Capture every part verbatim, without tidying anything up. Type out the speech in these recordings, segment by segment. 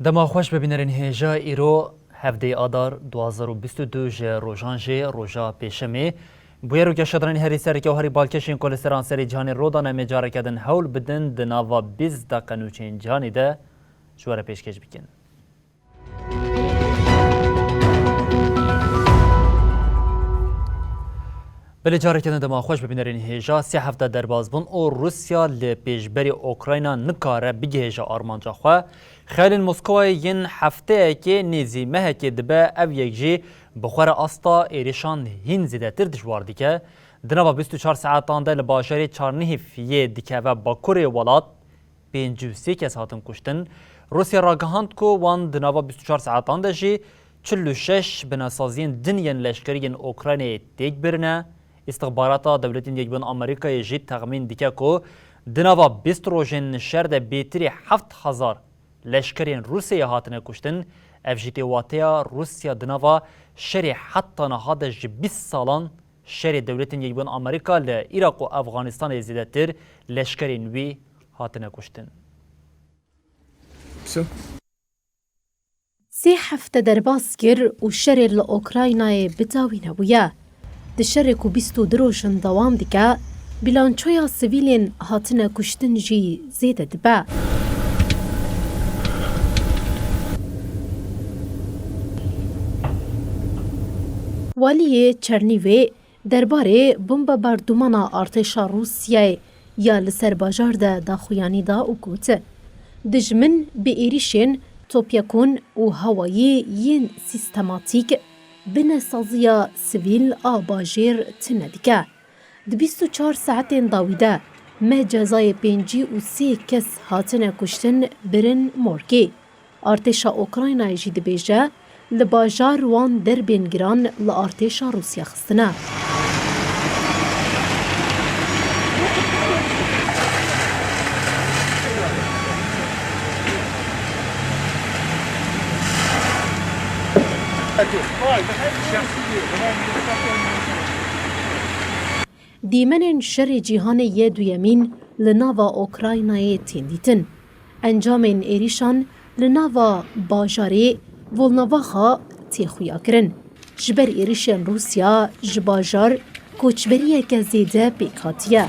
Dema xweş be bînerên hêja, îro hevdeyê Adar du hazar û bîst û du ji rojan jê roja pêşemê. Bûyer û geşedanên herî sereke û herî balkêş ên ku li seranserê cîhanê rû dane, em ê careke din hewl bidin di nava bîst deqe nûçeyên cîhanê de ji we re pêşkêş bikin. Belê, careke din dema xweş be bînerên hêja. Sê hefte derbas bûn û Rûsya li pêşberî Ukrayna nikare bigihêje armanca xwe. Xeyalên Moskowayê yên hefteyekê nêzî mehekê dibe, ev yek jî bi xwe re asta êrişan hîn zêdetir dijwar dike. Di nava bîst û çar saetan de li bajarê Çarnihîv yê dikeve bakurê welat, pêncî û sê kes hatin kuştin. Rûsya ragihand ku wan di nava bîst û çar saetan de jî çil û şeş binesaziyên din yên leşkerî yên Ukraynayê têk birine. Îstixbarata Dewletên Yekbûn Amerîkayê jî texmîn dike ku di nava bîst rojên şer de bêtirî heft hezar leşkerên Rûsyayê hatine kuştin. Ev jî tê wateya Rûsya di nava şerê heta niha de ji bîst salan şerê Dewletên Yekbûn Amerîka li Iraq û Efxanistanê zêdetir leşkerên wî hatine kuştin. Sê hefte derbas kir û şerê li Ukraynayê bi dawî nebûye. Di şerê ku bîst û du roj in dewam dike, bîlançoya sivîlên hatine kuştin jî zêde dibe. Waliyê Çernîvê derbarê bombebardûmana artêşa Rûsyayê ya li ser bajar de daxuyanî da û got, Dijmin bi êrîşên topyekûn û hewayî yên sîstematîk binesaziya sivîl a bajêr tune dike. Di bîst û çar saetên dawî de me cezayê pêncî û sê kes hatine kuştin birin morgê. Artêşa Ukraynayê jî dibêje, li bajar wan derbên giran li artêşa Rûsya xistine. Dîmenên şerê cîhanê yê duyemîn li nava Ukraynayê tên dîtin. Encamên êrîşan li nava bajarê Volnovaxa tê xuyakirin. Ji ber êrîşên Rûsya ji bajar koçberiyeke zêde pêk hatiye.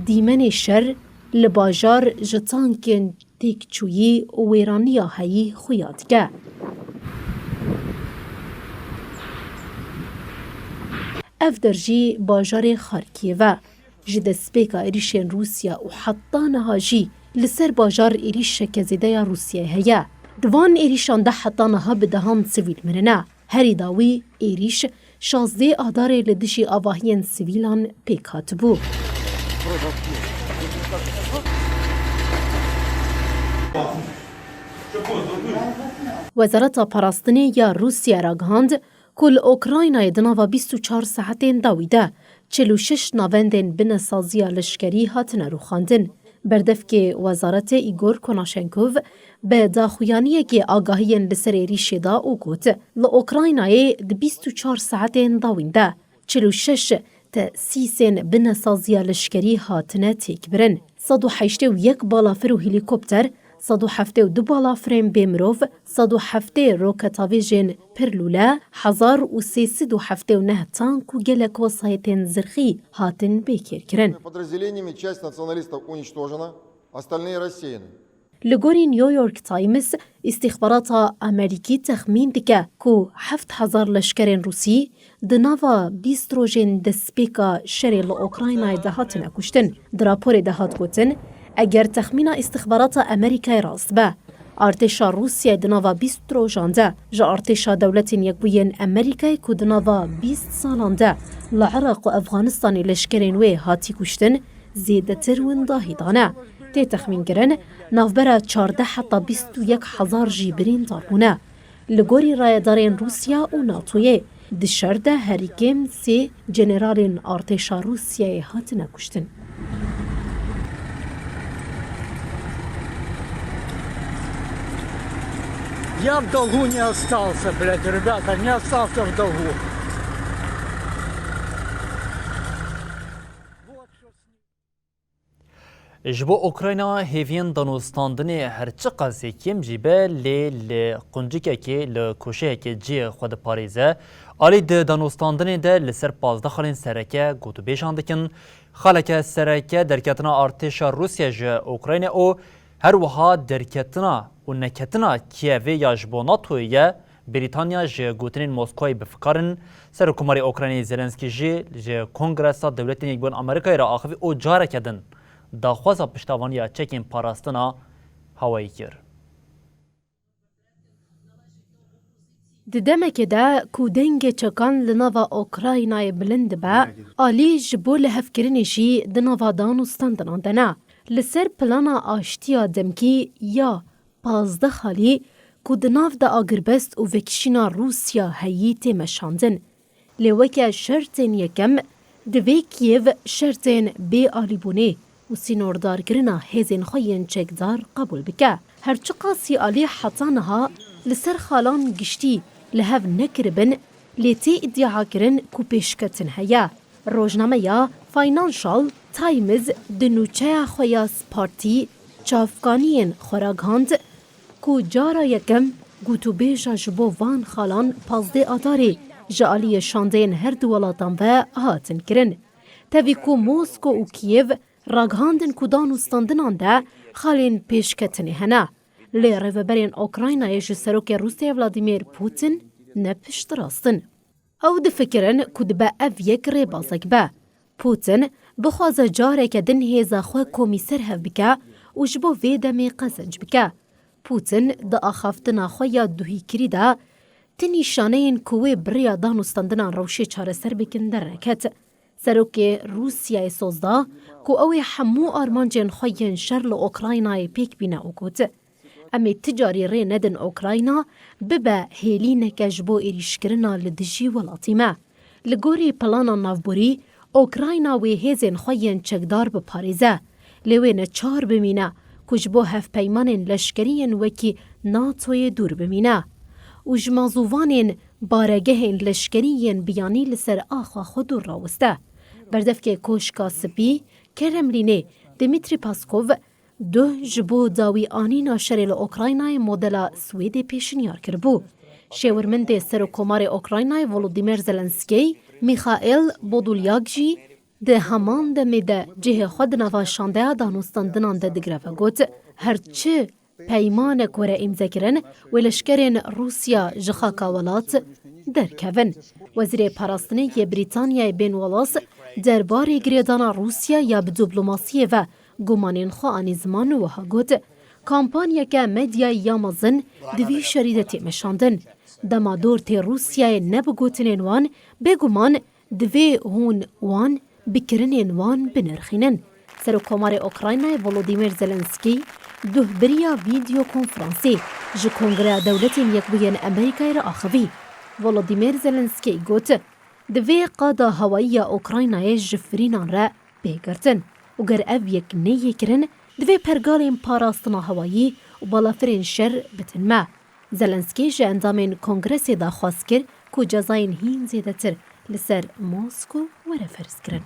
Dîmenê şer li bajar ji tankên têkçûyî û wêraniya heyî xuya dike. Ev der jî bajarê Xarkiyê ve. Ji destpêka êrîşên Rûsya û heta niha jî li ser bajar êrîşeke zêde ya Rûsyayê heye. Di van êrîşan de heta niha bi dehan sivîl mirine. Herî dawî êrîş şazdeh Adarê li dijî avahiyên sivîlan pêk hatibû. Wezareta Parastinê ya Rûsya ragihand ku li Ukraynayê di nava bîst û çar saetên dawî de çil û şeş navendên binesaziya leşkerî hatine rûxandin. Berdevkê wezaretê Igor Konashenkov bi daxuyaniyekê agahiyên li ser êrîşê da û got, Li Ukraynayê di bîst û çar saetên dawîn de çil û şeş tesîsên binesaziya leşkerî hatine têkbirin. Sed û heştê û yek balafir û helîkopter, sed û heftê û du balafirên bêmirov, sed û heftê roketavêjên pirlûle, hezar û sê sed û heftê û neh tank û gelek wesayetên zirxî hatin bêkêrkirin. Подразделениями часть националистов уничтожена, остальные рассеяны. Li gorî New York Times, îstîxbarata Amerîkî texmîn dike ku heft hezar leşkerên Rûsî di nava bîst rojên destpêka şerê li Ukraynayê de hatine kuştin. Di raporê de hat gotin, eger texmîna îstîxbarata Amerîkayê rast be, artêşa Rûsyayê di nava bîst rojan de ji artêşa Dewletên Yekbûyên Amerîkayê ku di nava bîst salan de li Iraq û Efxanistanê leşkerên wê hatî kuştin, zêdetir windahî dane. Tê texmînkirin, navbera çardeh heta bîst û yek hezar jî birîndar bûne. Li gorî rayedarên Rûsya û NATOyê, di şer de herî kêm sê generalên artêşa Rûsyayê hatine kuştin. Я в долгу не остался, блядь, ребята, не остался в долгу. Ji bo Ukrayna hêviyên danûstandinê her çiqas ê kêm jî be, lê li quncikekê, li koşeyekê cihê xwe diparêze. Alî di danûstandinê de li ser pazdeh xalên sereke gotûbêjan dikin. Xaleke sereke derketina artêşa Rûsya ji Ukrayna û her wiha derketina û neketina Kiyevê ya ji bo NATOyê ye. Brîtanya ji gotinên Moskowayê bi fikar in. Serokkomarê Ukraynayê Zelenskî jî ji Kongresa Dewletên Yekbûyên Amerîkayê re axivî û careke din daxwaza piştavaniya çekên parastina hawayî kir. Di demekê de ku dengê çekan li nava Ukraynayê bilind dibe, alî ji bo lihevkirinê jî di nava danûstandinan de ne. Li ser plana aştiya demkî ya pazdeh alî ku di nav de agirbest û vekişîna Rûsya heyî tê meşandin. Lê weke şertên yekem, divê Kîyev şertên bê alîbûnê û sînordarkirina hêzên xwe yên çekdar qebûl bike. Her çiqasî alî heta niha li ser xalan giştî li hev nekiribin, lê tê îdiakirin ku pêşketin heye. Rojnameya Financial Times di nûçeya xwe ya spartî çavkaniyên xwe ragihand ku cara yekem gotûbêja ji bo van xalan pazdeh Adarê ji aliyê şandeyên her du welatan ve hatin kirin. Tevî ku Mosko û Kîyev ragihandin ku danûstandinan de xalên pêşketinê hene. Lê rêveberên Ukraynayê ji serokê Rûsyayê Vladimir Putin ne piştrast in. Ew difikirin ku dibe ev yek rêbazek be. Putin bixwaze careke din hêza xwe komî ser hev bike û ji bo vê demê qezenc bike. Putin di axaftina xwe ya duhîkirî de ti nîşaneyên ku wê bi rêya danûstandinan rewşê çareser bikin derneket. Serokê Rûsyayê soz da ku ew ê hemû armancên xwe yên şer li Ukraynayê pêk bîne û got, Em ê ti carî rê nedin Ukrayna bibe hêlîneke ji bo êrîşkirina li dijî welatî me. Li gorî plana navborî, Ukrayna wê hêzên xwe yên çekdar biparêze, lê wê neçar bimîne ku ji bo hevpeymanên leşkerî yên wekî NATOyê dûr bimîne û ji mazûvanên baregehên leşkerî yên biyanî li ser axa xwe dûr rawiste. Berdevkê Koşka Spî, Kremlînê, Dmitry Peskov, Duh ji bo dawî anîna şerê li Ukraynayê modela Swêdê pêşinyar kiribû. Şêwirmendê Serokkomarê Ukraynayê Volodymyr Zelenskî, Mikhail Podolyak jî di heman demê de cihê xwe di nava şandeya danûstandinan de digire ve got, Her çi peymanek were îmzekirin, wê leşkerên Rûsya ji xaka welat derkevin. Wezîrê Parastinê yê Brîtanyayê Ben Wallace derbarê girêdana Rûsya ya bi diplomasiyê ve gumanên xwe anî ziman û wiha got, Kampanyeke medyayî ya mezin di vî şerî de tê meşandin. Dema dor tê Rûsyayê ne bi gotinên wan, bêguman divê hûn wan bi kirinên wan binirxînin. Serokkomarê Ukraynayê Volodymyr Zelenskî duh bi riya vîdeo konferansê ji Kongreya Dewletên Yekbûyên Amerîkayê re axivî. Volodymyr Zelenskî got, Divê qada hewayî ya Ukraynayê ji firînan re bê girtin û ger ev yek neyê kirin, divê pergalên parastina hewayî û balafirên şer bidin me. Zelenskî ji endamên Kongresê daxwaz kir ku cezayên hîn zêdetir li ser Mosko were ferzkirin.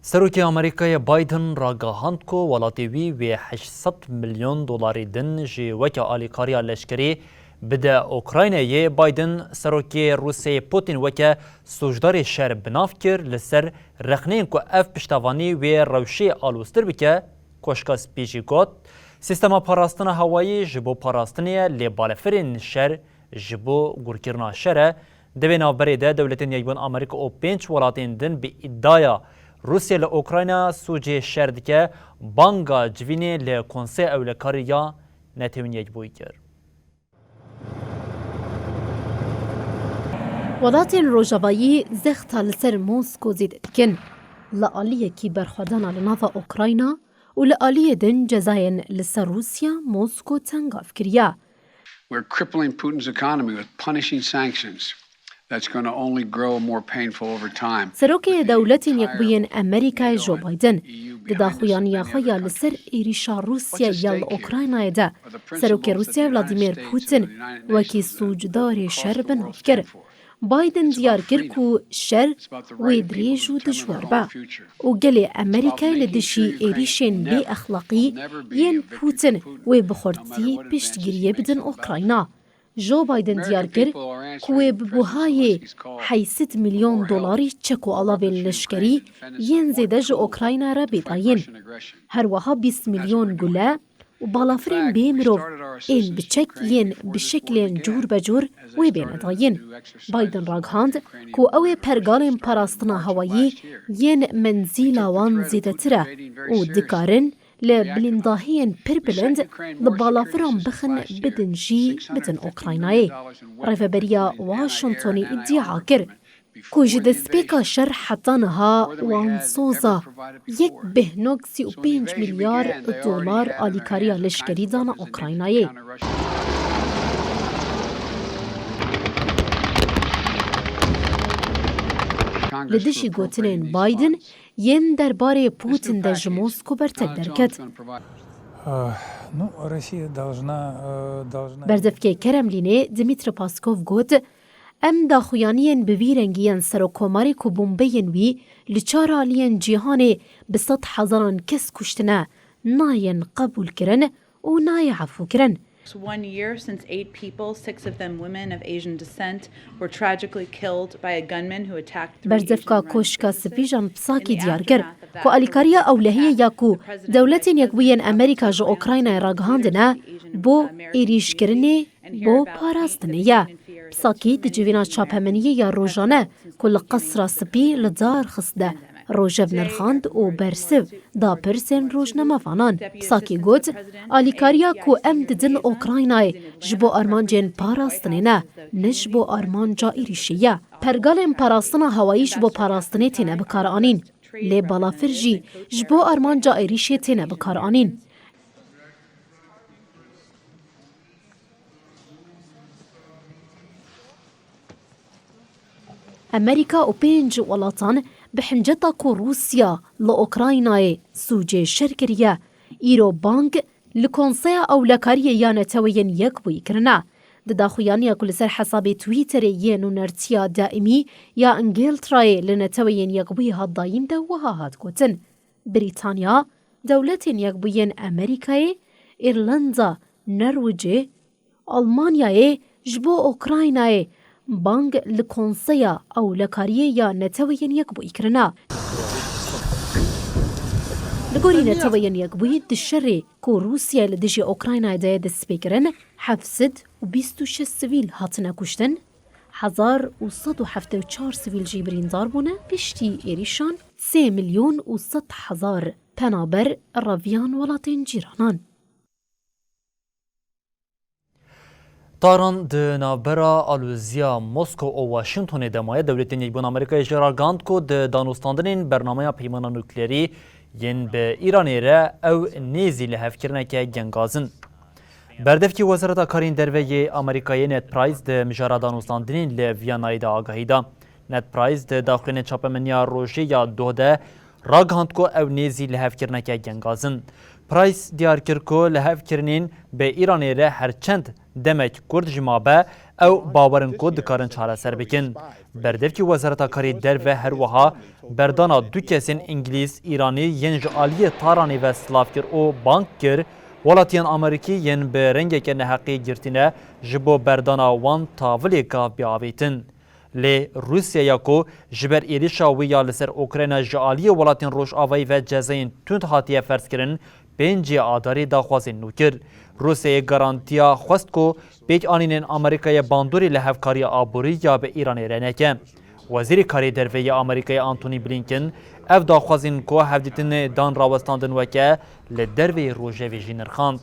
Serokê Amerîkayê Biden ragihand ku welatê wî wê heşt sed milyon dolarî din jî weke alîkariya leşkerî bide Ukraynayê. Biden serokê Rûsyayê Putin weke sûcdarê şer bi nav kir, li ser rexneyên ku ev piştevanî wê rewşê aloztir bike. Koşka Spî jî got, Sîstema parastina hewayî ji bo parastinê ye, lê balefirên şer ji bo gurkirina şer e. Di vê navberê de Dewletên Yekbûn Amerîka û pênc welatên din bi îdaya Rûsya li Ukrayna sûcê şer dike, banga civînê li Konseya Ewlekarî ya Netewên Yekbûyî kir. Welatên Rojavayî zexta li ser Mosko zêde dikin. Li aliyekî berxwedana li nava Ukrayna û li aliyê din cezayên li ser Rûsya Mosko tengav kiriye. We're crippling Putin's economy with punishing sanctions that's gonna only grow more painful over time. Serokê Dewletên Yekbûyên Amerîkayê Joe Biden di daxuyaniya xwe ya li ser êrîşa Rûsya ya li Ukraynayê de Serokê Rûsya Vladimir Putin wekî sûcdarê şer bi nav kir. Biden diyar kir ku şer wê dirêj û dijwar be û gelê Amerîkayê li dijî êrîşên bêexlaqî yên Putin wê bi xurtî piştgiriyê bidin Ukrayna. Joe Biden diyar kir ku wê bi buhayê heyşt sed milyon dolarî çek û alavên leşkerî yên zêde ji Ukrayna re bê dayîn. Her wiha bîst milyon gule û balafirên bê mirov ên bi çek yên bi şeklên cûr be cûr wê bêne dayîn. Biden ragihand ku ew ê pergalên parastina hewayî yên menzîla wan zêdetir e û dikarin li bilîndahiyên pir bilind li balafiran bixin bidin jî bidin Ukraynayê. Rêveberiya Washingtonê îdia kir ku ji destpêka şer heta niha wan soza yek bêhnog sî û pênc milyar dolar alîkariya leşkerî dana Ukraynayê. Li dijî gotinên Biden yên derbarê Putin de ji Mosko bertek derket. Э, ну, Россия должна, э, должна Berdevkê Kremlînê Dmitry Peskov got, em daxuyaniyên bi vî rengî yên Serokkomarê ku bombeyên wî li çar aliyên cîhanê bi sed hezaran kes kuştine, nayên qebûlkirin û nayê efûkirin. It's one year since eight people, six of them women of Asian descent, were tragically killed by a gunman who attacked three Asian Bercevka men Koşka businesses Spî Jan Psakî in the diyar kir aftermath of that ku alîkariya horrific ewlehiyê attack. Ya ku Dewletên Yekbûyên Amerîka ji Okraynayê ragihandine, bo êrîşkirinê, bo parastinê ye. Psakî di civîna çapemeniyê ya rojane ku li Qesra Spî li dar xist de, rojev nirxand û bersiv da pirsên rojnamevanan. Psakî got, alîkariya ku em didin Okraynayê ji bo armancên parastinê ne, ne ji bo armanca êrîşê ye. Pergalên parastina hewayî ji bo parastinê têne bikaranîn, lê balafir jî ji bo armanca êrîşê têne bikaranîn. Amerîka û pênc welatan bi hinceta ku Rûsya li Okraynayê sûcê şer kiriye, îro bang li Konseya Ewlekariyê ya Neteweyên Yekbûyî kirine. Di daxuyaniya ku li ser hesabê Twitterê yê nûnertiya daîmî ya Îngiltrayê li Neteweyên Yekbûyî hat dayîn de wiha hat gotin, Brîtanya, Dewletên Yekbûyên Amerîkayê, Îrlanda, Norwicê, Almanyayê ji bo Okraynayê bang li Konseya Ewlekariyê ya Neteweyên Yekbûyî kirine. Li gorî Neteweyên Yekbûyî di şerê ku Rûsya li dijî Okraynayê de ye destpêkirin, heft sed û bîst û şeş sivîl hatine kuştin, hezar û sed û heftê û çar sivîl jî birîndar bûne, piştî êrîşan sê milyon û sed hezar penaber reviyan welatên cîranan. Taran di navbera aloziya Moskow û Washingtonê de maye. Dewletên Yekbûn Amerîkayê jî ragihand ku di danûstandinên bernameya peymana nuklerî yên bi Îranê re ew nêzî lihevkirineke gengaz in. Berdevkî Wezareta Karên Derve yê Amerîkayê Ned Price di mijara danûstandinên li Viyanayê de agahî da. Ned Price di daxuyanê çapemeniya rojê ya doh de ragihand ku ew nêzî lihevkirineke gengaz in. Price diyar kir ku lihevkirinên bi Îranê re her çend demek kurt jî mabe, ew bawer in ku dikarin çareser bikin. Berdevkî Wezareta Karê Derve her wiha berdana du kesên Îngilîz, Îranî yên ji aliyê Taranê ve silav kir û bang kir, welatiyên Amerîkî yên bi rengeke neheqî girtîne ji bo berdana wan tavilê gav biavêtin. Lê Rûsya ya ku ji ber êrîşa wî ya li ser Ukrayna ji aliyê welatên Rojavayî ve cezayên tund hatiye ferzkirin, pêncê Adarê daxwazên nû kir. Rûsyayê garantiya xwest ku pêkanînên Amerîkayê bandorê li hevkariya aborî ya bi Îranê re neke. Wezîrê Karê Derve yê Amerîkayê Antony Blinken ev daxwazên ku hevdîtinê dan rawestandin weke li derveyî rojevê jî nirxand.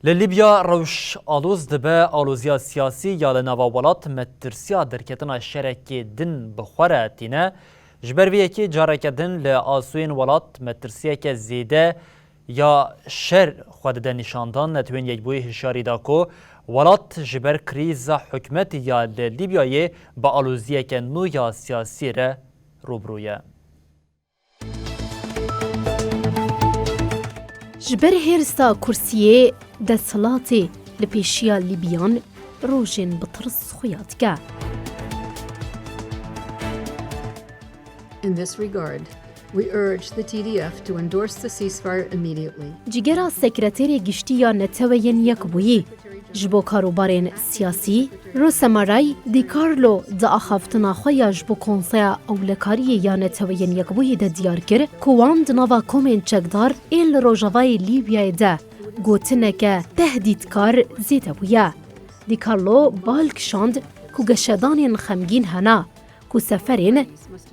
Li Libya rewş aloz dibe, aloziya siyasî ya li nava welat metirsiya derketina şerekê din bi xwe re tîne. Ji ber vê yekê careke din li asûyên welat metirsiyeke zêde ya şer xwe dide nîşandan. Netewên Yekbûyî hişyarî da ku welat ji ber krîza hikûmetî ya li Libyayê bi aloziyeke nû ya siyasî re rûbirû ye. Ji ber hêrsa kursiyê Desthilatê li pêşiya Lîbiyan rojên bi tirs xuya dike. In this regard, we urge the T D F to endorse the ceasefire immediately. Cîgera Sekreterê Giştî ya Neteweyên Yekbûyî ji bo karûbarên siyasî, Rosa Maria Di Carlo di axaftina xwe ya ji bo Konseya Ewlekariyê ya Neteweyên Yekbûyî de diyar kir ku wan di nava komên çekdar ên li rojavayê Lîbyayê de gotineke tehdîtkar zêde bûye. Di Carlo bal kişand ku geşedanên xemgîn hene ku seferên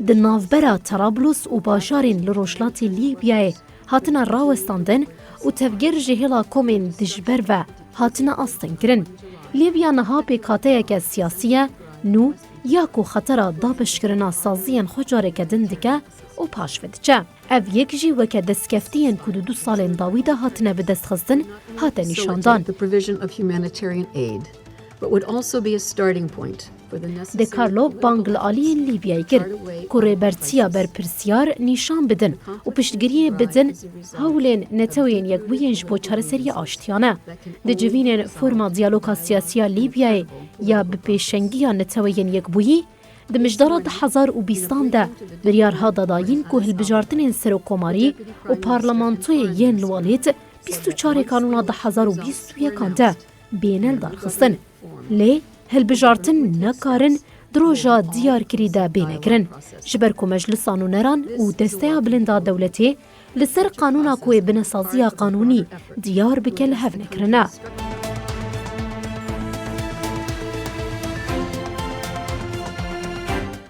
di navbera Tarablus û bajarên li rojhilatê Lîbyayê hatine rawestandin û tevger ji hêla komên dijber ve hatine astengkirin. Lîbya niha pêkhateyeke siyasî ye, nû ya ku xetera dabeşkirina saziyên xwe careke din dike û paş ve diçe. Ev yek jî weke destkeftiyên ku di du salên dawî de hatine bidestxistin, hate nîşandan. The provision of humanitarian aid, but would also be a starting point for the necessary Di Carlo bang li aliyên Lîbyayê kir ku rêbertiya berpirsyar nîşan bidin û piştgiriyê bidin hewlên Neteweyên Yekbûyî yên ji bo çareseriya aştiyane. Di civînên forma diyaloga siyasî ya Lîbyayê ya bi pêşengiya Neteweyên Yekbûyî, di mijdara du hezar û bîstan de biryar hat dadayîn ku hilbijartinên serokkomarî û parlamentoyê yên li welêt bîst û çarê Kanûna du hezar û bîst û yekan de bêne lidarxistin. Lê hilbijartin nekarin di roja diyarkirî de bêne kirin, ji ber ku Meclisa Nûneran û Desteya Bilind a Dewletê li ser qanûna ku ê binesaziya qanûnî diyar bike li hev nekirine.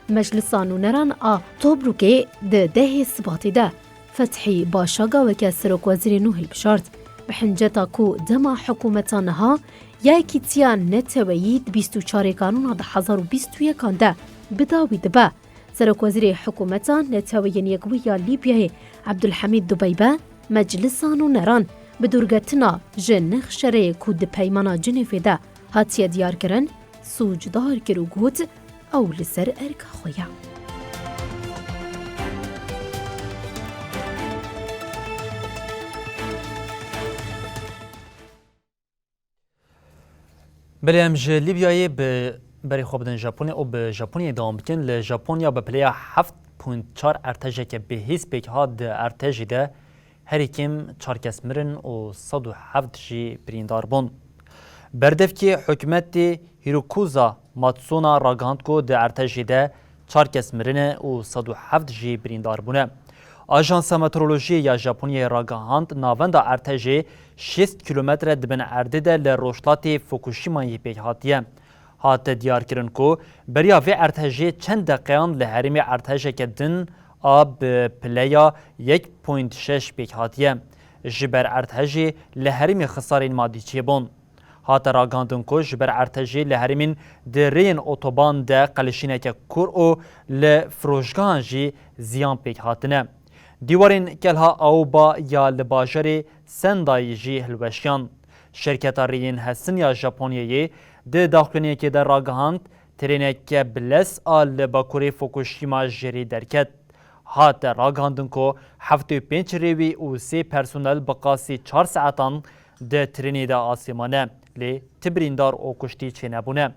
Meclisa Nûneran a Tobrukê di dehê Sibatê de Fethî Başaga weke serokwezîrê nû hilbijart. Bi hinceta ku dema hikûmeta niha ya yekîtiya neteweyî di bîst û çarê Kanûna du hezar û bîst û yekan de bi dawî dibe, serokwezîrê hikûmeta Neteweyên Yekbûyî ya Lîbyayê Ebdulhemîd Dubeybe Meclisa Nûneran bi dûrgetina ji nexşereyê ku di Peymana Cinêvê de hatiye diyarkirin, sûcdar kir û got, ew li ser erka xwe ye. Belê, em ji Lîbyayê bi berê xwe bidin Japonyayê û bi Japonyayê dewam bikin. Li Japonya bi pileya heft point çar ertejeke bêhîs pêk hat, di ertejê de herî kêm çar kes mirin û sed û heft jî birîndar bûn. Berdevkê hikûmetê Hirokazu Matsuno ragihand ku di ertejê de çar kes mirine û sed û heft jî birîndar bûne. Ajansa Meteorolojiyê ya Japonyayê ragihand, navenda ertejê şêst kîlometre di bin erdê de li rojhilatê Fukushimayê pêk hatiye. Hate diyarkirin ku beriya vê ertejê çend deqeyan li herêmê ertejeke din a bi pileya yek point şeş pêk hatiye. Ji ber ertejê li herêmê xisarên madî çêbûn. Hate ragihandin ku ji ber ertejê li herêmên di rêyên otoban de qelişîneke kûr û li firoşgehan jî ziyan pêk hatine. Dîwarên kelha Aoba ya li bajarê Sendai jî hilweşiyan. Şirketa rêyên hesin ya Japonyayê di daxuyaniyekê de ragihand, trêneke bi lez a li bakurê Fukushima ji rê derket. Hate ragihandin ku heftê û pênc rêwî û sê personel bi qasî çar saetan di trênê de asê mane, lê ti birîndar û kuştî çênebûne.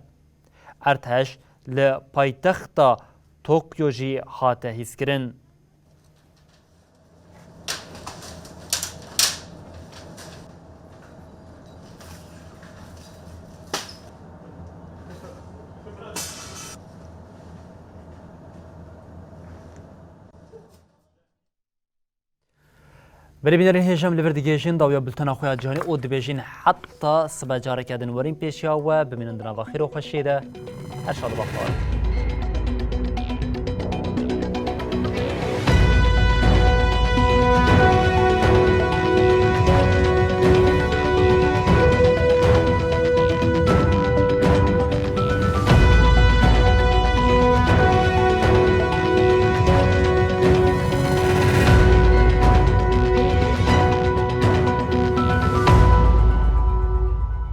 Erdhej li paytexta Tokyo jî hate hîskirin. Belê bînerên hêja, em li vir digihêjin dawiya bultena xwe ya cîhanê û dibêjin heta sibe careke din werin pêşiya we, bimînin di nava xêr û xweşiyê de. Her şad û baş.